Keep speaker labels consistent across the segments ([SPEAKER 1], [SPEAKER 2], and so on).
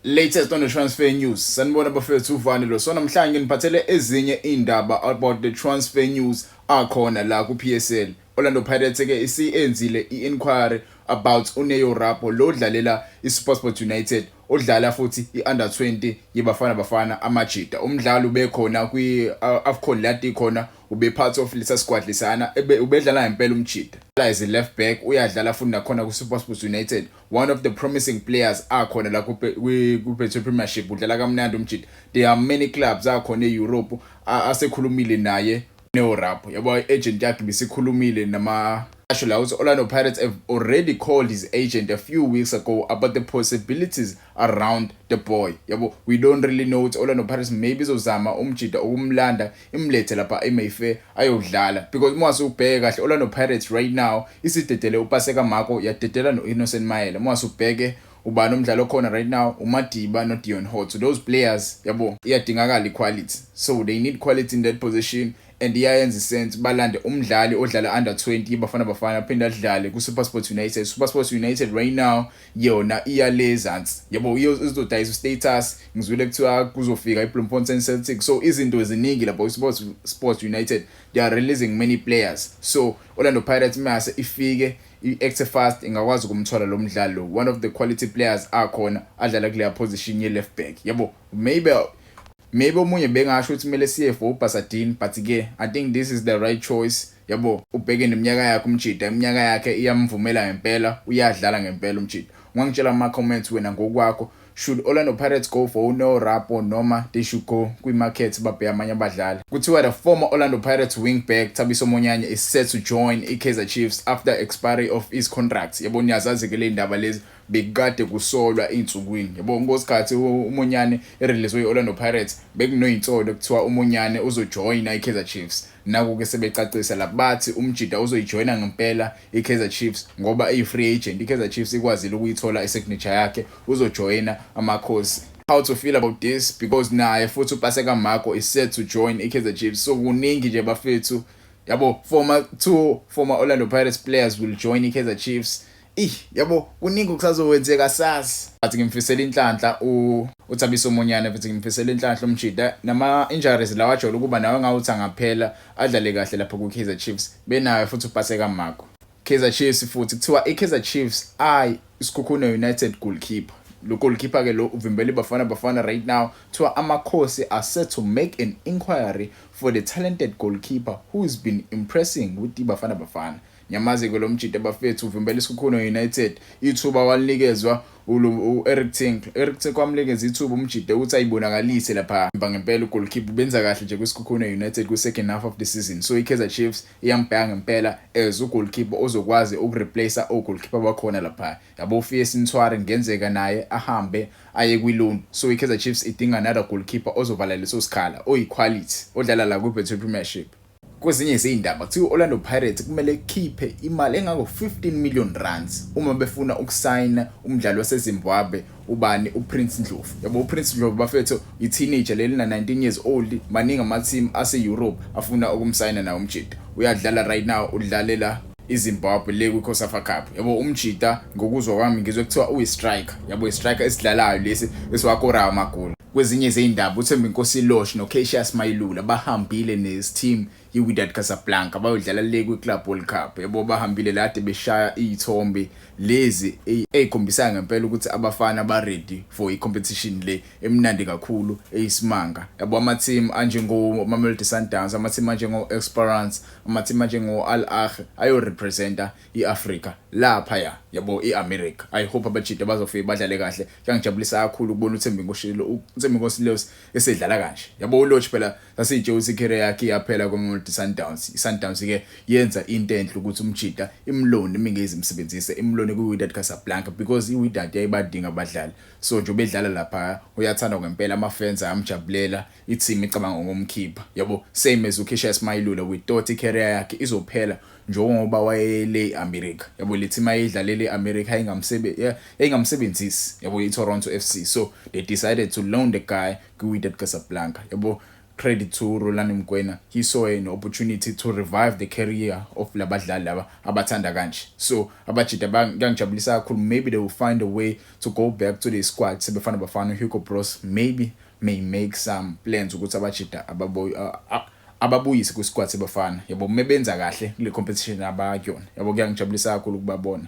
[SPEAKER 1] Latest on the transfer news. Sanibona bafethu, uvani lo. So namhlanje nginiphathele ezinye indaba about the transfer news akhona la ku PSL. Orlando Pirates ke isiyenzile i-inquiry about uNeo Rapoo lo dlalela iSuperSport United, odlala futhi i-under 20 yeBafana Bafana amajita. Umdlalo ubekhona kwi-AFCON lati khona, ube part of lesa squad lesana, ubedlala ngempela umjita. As a left back uyadlala futhi nakhona ku-SuperSport United, one of the promising players akhona la ku-Betway Premiership. Udlala kamnandi umjita. There are many clubs akhona e-Europe asekhulumile naye Neo Rapoo, yabo. I-agent yakhe bisikhulumile nama asho la ukuthi Orlando Pirates have already called his agent a few weeks ago about the possibilities around the boy, yabo. We don't really know ukuthi Orlando Pirates maybe izozama umjita ukumlanda, imlethe lapha eMayfair ayodlala, because uma usubheka kahle, Orlando Pirates right now isidedele uPaseka Mako, yadedela noInnocent Maela. Uma usubheke ubani umdlalo okhona right now, uMadiba noDeon Hotto. Those players, yabo, iyadingakala iquality, so they need quality in that position and iyayenza isense balande umdlali odlala under 20 Bafana Bafana, aphinde adlale ku SuperSport United. SuperSport United right now yona iyale ezansi, yabo, izodayisa status. Ngizwile kuthiwa kuzofika iBloemfontein Celtic, so izinto eziningi lapho. Sport United, they are releasing many players, so Orlando Pirates mase ifike i-act fast ingakwazi ukumthola lo mdlalo, one of the quality players akhona adlala kuleya position ye left back, yabo. Maybe omunye bengasho ukuthi kumele siye for uBasadien, but ke I think this is the right choice, yabo. Ubheke neminyaka yakhe umjita, iminyaka yakhe iyamvumela ngempela, uyadlala ngempela umjita. Ungangitshela ama comments wena ngokwakho, should Orlando Pirates go for uNeo Rapoo noma they should go kwi-market babheke amanye abadlali? Kuthiwa the former Orlando Pirates wing back Thabiso Monyane is set to join i-Kaizer Chiefs after expiry of his contract, yabo. Niyazazi ke le ndaba lezi bekade kusolwa ey'nsukwini, yabo. Ngosikhathi uMonyane ereleaswe i-Orlando Pirates, bekunoyinsolo kuthiwa uMonyane uzojoyina i-Kaizer Chiefs. Naku-ke sebecacisa la, bathi umjita uzoyijoyina ngempela i-Kaizer Chiefs ngoba eyi-free agent. I-Kaizer Chiefs ikwazile ukuyithola i-signature yakhe, uzojoyina Amakhosi. How to feel about this? Because naye futhi uPaseka Mako is set to join i-Kaizer Chiefs, so kuningi nje bafethu, yabo. Former two former Orlando Pirates players will join i-Kaizer Chiefs. Ih, yabo, kuningi okusazokwenzeka sasi. Athi ngimfisela inhlanhla uThabiso Monyane, futhi ngimfisela inhlanhla umjita, nama injuries lawa ajwayele ukuba nawe ngawuthi angaphela, adlale kahle lapho ku-Kaizer Chiefs, benayo futhi uPaseka Mako. Kaizer Chiefs futhi, kuthiwa i-Kaizer Chiefs ay iSekhukhune United goalkeeper, lo goalkeeper ke lo uvimbela iBafana Bafana right now. Kuthiwa Amakhosi are set to make an inquiry for the talented goalkeeper who has been impressing with iBafana Bafana. Nyamazi ke lo mjita bafethu, uvimbela iSekhukhune United. Ithuba walinikezwa u-Eric Tinkler. Eric Tinkler wamnikeza ithuba umjita ukuthi ayibonakalise lapha ngempela. Ugoalkeeper benza kahle nje kwiSekhukhune United ku-second half of the season, so i-Kaizer Chiefs iyambheka ngempela as ugoalkeeper ozokwazi ukureplace ogoalkeeper bakhona lapha, yabo. Ufiyesi Ntwari ngenzeka naye ahambe aye kwi-loan, so i-Kaizer Chiefs idinga another goalkeeper ozovala leso sikhala, oyi-quality, odlala la kwi-Betway Premiership. Kwezinye izindaba, kuthiwa Orlando Pirates kumele khiphe imali engako 15 million rands uma befuna ukusayina umdlali waseZimbabwe, ubani, uPrince Ndlovu, yabo. uPrince Ndlovu bafethu i-teenager leli na 19 years old. Maningi ama-team ase-Europe afuna ukumsayina nawo umjita. Uyadlala right now, udlalela iZimbabwe le kwi-COSAFA Cup, yabo. Umjita, ngokuzwa kwami, ngizwe kuthiwa uyi-striker, yabo, i-striker esidlalayo lesi esiwakorayo amagoli. Kwezinye zey'ndaba, uThembinkosi Lorch noCassius Mailula bahambile nesi-team i-Wydad Casablanca bayodlala le kwi-Club World Cup, yabo. Bahambile lade beshaya iy'thombe lezi ey'khombisayo ngempela ukuthi abafana ba-ready for i-competition le emnandi kakhulu eyisimanga, yabo. Ama-team anjengo-Mamelodi Sundowns, ama-team anjengo-Esperance, ama-team anjengo-Al Ahly ayo-representa i-Africa laphaya, yabo, i-America. I hope abajita bazofika badlale kahle. Kuyangijabulisa kakhulu ukubona uThembinkosi Lorch esedlala kanje, yabo. uLorch phela sasiyitshe ukuthi career yakhe iyaphela kwiMamelodi Sundowns. I-Sundowns ke yenza into enhle ukuthi umjita imloan, imingezi imsebenzise, imloan kwi-Wydad Casablanca, because i-Wydad yayibadinga abadlali. So nje ubedlala lapha, uyathandwa ngempela, ama-fans ayamjabulela, i-team icabanga ngomkhipha, yabo. Same as uCassius Mailula, we thought i-career yakhe izophela njengoba wayele e-America, yabo. Le team ayidlalele e-America yayingamsebenzisi, yabo, i-Toronto FC, so they decided to loan the guy kwi-Wydad Casablanca, yabo. Credit to Rulani Mokwena, he saw an opportunity to revive the career of labadlali laba abathanda kanje. So abajita bangijabulisa kakhulu. Maybe they will find a way to go back to the squad sebefana Bafana. Hugo Broos maybe may make some plans ukuthi abajita ababuyise kwi-squad sebafana, yabo, mebenza kahle kule competition abakuyona, yabo. Kuyangijabulisa kakhulu ukubabona.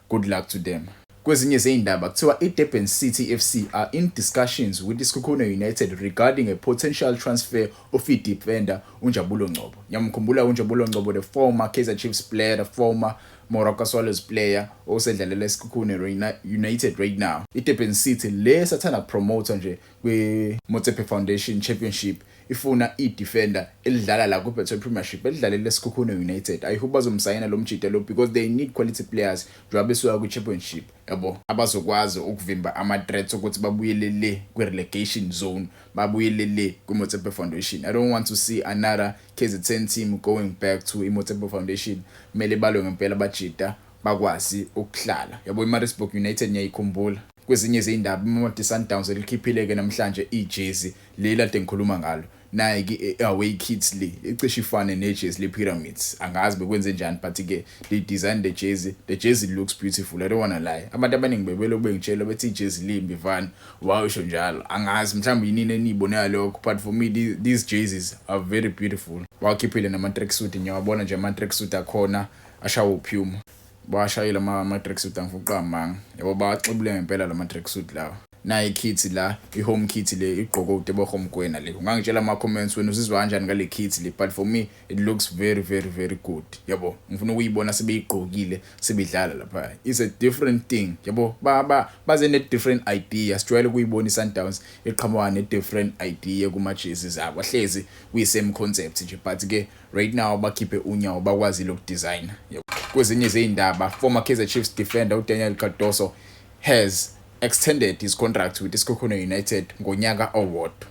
[SPEAKER 1] Good luck to them. Kwezinye zey'ndaba, kuthiwa i-Durban City FC are in discussions with iSekhukhune United regarding a potential transfer of i-defender uNjabulo Ngcobo. Ngiyamkhumbula uNjabulo Ngcobo, the former Kaizer Chiefs player, the former Moroka Swallows player osedlalela iSekhukhune United right now. I-Durban City le sathanda promoter nje kwi-Motsepe Foundation Championship ifuna i-defender elidlala la ku-Betway Premiership, elidlalela eSekhukhune United. I hope bazomsayina lo mjita lo because they need quality players njengoba besuka kwi-championship, yabo, abazokwazi ukuvimba ama-threats ukuthi babuyele le kwi-relegation zone, babuyele le kwi-Motsepe Foundation. I don't want to see another KZN team going back to i-Motsepe Foundation. Kumele balwe ngempela bajita bakwazi ukuhlala, yabo. I-Maritzburg United ngiyayikhumbula. Kwezinye izindaba, iMamelodi Sundowns elikhiphile-ke namhlanje ijezi leli ade ngikhuluma ngalo. Nayi away kits le, icishe ifane nejezi le-Pyramids. Angazi bekwenze njani, but-ke they designed the jersey. The jersey looks beautiful, I don't wanna lie. Abantu abaningi bebelokhu bengitshela bethi ijezi limbi vani, wawusho njalo. Angazi, mhlawumbe yinini eniyibonayo lokho, but for me these jerseys are very beautiful. Bawakhiphile nama-tracksuit, ngiyawabona nje ama-tracksuit akhona ashawa uPuma. Bawashayile ama-tracksuit, angifuqa amanga, yabo. Bawaxibule ngempela lama-tracksuit lawa. Nayi kit la, i-home kit le igqoke uTebogo Mokoena le. Ungangitshela ama-comments wena uzizwa kanjani ngale kit le, but for me it looks very, very, very good, yabo. Ngifuna ukuyibona sebeyigqokile sebedlala lapha. It's a different thing, yabo. Ba baze ne different idea. Sijwayele ukuyibona i-Sundowns iqhamuka ne different idea kuma jerseys abo, hlezi kuyi same concept nje, but ke right now bakhiphe unyawo, bakwazile ukudesigna, yabo. Kwezinye izindaba, former Kaizer Chiefs defender uDaniel Cardoso has extended his contract with iSekhukhune United ngonyaka owodwa,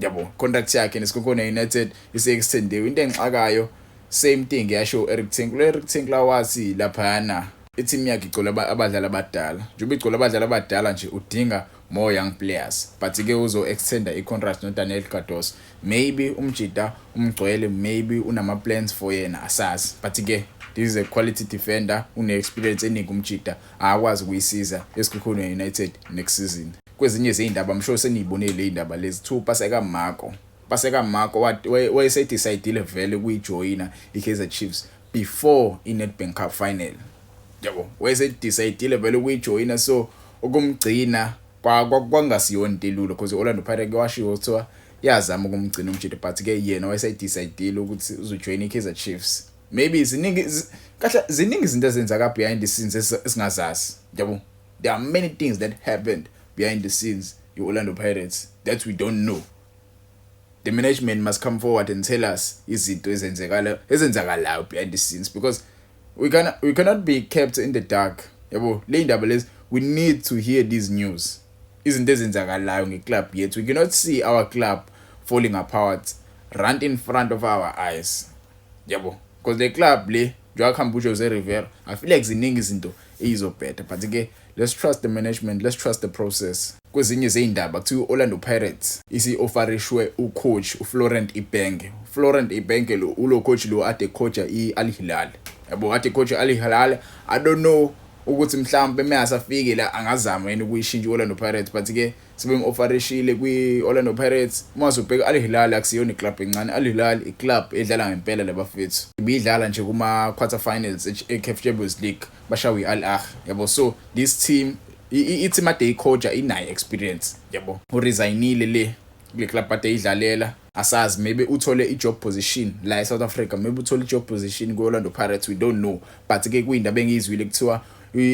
[SPEAKER 1] yabo. Contract yakhe neSekhukhune United ise-extendiwe. Into engixakayo, same thing yasho Eric Tinkler. Eric Tinkler wathi laphana i-team yakhe igcwele abadlali abadala. Njengoba igcwele abadlali abadala nje, udinga more young players, but ke uzo extenda i-contract noDaniel Cardoso. Maybe umjita umgcwele, maybe unama plans for yena, asazi, but ke this is a quality defender, une-experience eningi umjita, akwazi ukuyisiza eSekhukhune United next season. Kwezinye izindaba, I'm sure seniyibonile le indaba lezi two. Paseka Mako, Paseka Mako wayesedecidile vele ukuyijoyina iKaizer Chiefs before iNedbank Cup final, yabo. Wayesedecidile vele ukuyijoyina, so ukumgcina kwangasiyona into elula because Orlando Pirates washiwo kuthiwa yazama ukumgcina umjita, but ke yena wayesedecidile ukuthi uzojoyina iKaizer Chiefs. Maybe ziningi kahle, ziningi izinto ezenzeka behind the scenes esingazazi, yabo. There are many things that happened behind the scenes i-Orlando Pirates that we don't know. The management must come forward and tell us izinto ezenzekala ezenzakalayo behind the scenes because we cannot be kept in the dark, yabo. Le indaba lezi, we need to hear these news, izinto ezenzakalayo ngeclub yethu. We cannot see our club falling apart right in front of our eyes, yabo, because the club le, njengoba kuhamba uJose Rivera, I feel like ziningi izinto eyizobheda, but ke let's trust the management, let's trust the process. Kwezinye zey'ndaba, kuthiwa i-Orlando Pirates isi-offerishwe ucoach uFlorent Ibenge. Florent Ibenge lo, ulo coach lo ade coacha i-Al Hilal, yabo, ade coach i-Al Hilal. I don't know ukuthi mhlawumbe mayasafike la angazama yini ukuyishintsha i-Orlando Pirates, but ke sebem-offerishile kwi-Orlando Pirates. Uma uzobheka, Al Hilal akusiyona iclub encane. Al Hilal iclub edlala ngempela labafethu, ibidlala nje kuma quarter finals e-CAF Champions League, bashawe i-Al Ahly, yabo. So this team, i-team ade icoacha inayo experience, yabo. Uresignile le kule club ade idlalela. Asazi, maybe uthole i-job position la e-South Africa, maybe uthole i-job position ku-Orlando Pirates, we don't know, but ke kuyindaba engiyizwile, kuthiwa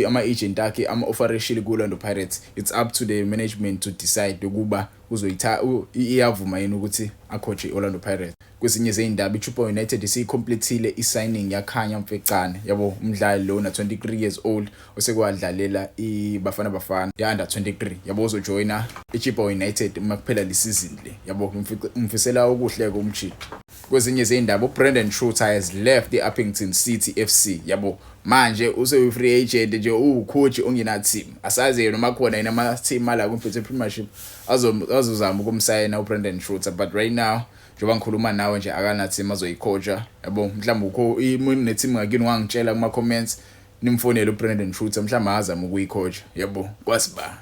[SPEAKER 1] ama-agent akhe ama-offerishile ku-Orlando Pirates. It's up to the management to decide ukuba uzoyitha iyavuma yini ukuthi acoache i-Orlando Pirates. Kwezinye zey'ndaba, iChippa United isiyicompletile i-signing yaKhanya Mfecane, yabo, umdlali lo na 23 years old osekwadlalela iBafana Bafana ya under 23, yabo. Uzojoyina iChippa United uma kuphela le season le, yabo. Ngimfisela okuhle kumjita. Kwezinye zey'ndaba, uBrandon Truter has left i-Upington City FC, yabo. Manje useyi-free agent nje, uwucoach ongena team. Asazi noma khona yini ama-team ala kwi-Betway Premiership azozama ukumsayina uBrandon Truter, but right now Njengoba ngikhuluma nawe nje akana team azoyicoacha yabo. Mhlawumbe ukho ne team ngakini, wangitshela kuma comments, nimfonele uBrandon Truter, mhlawumbe azama ukuyicoacha yabo, kwasiba.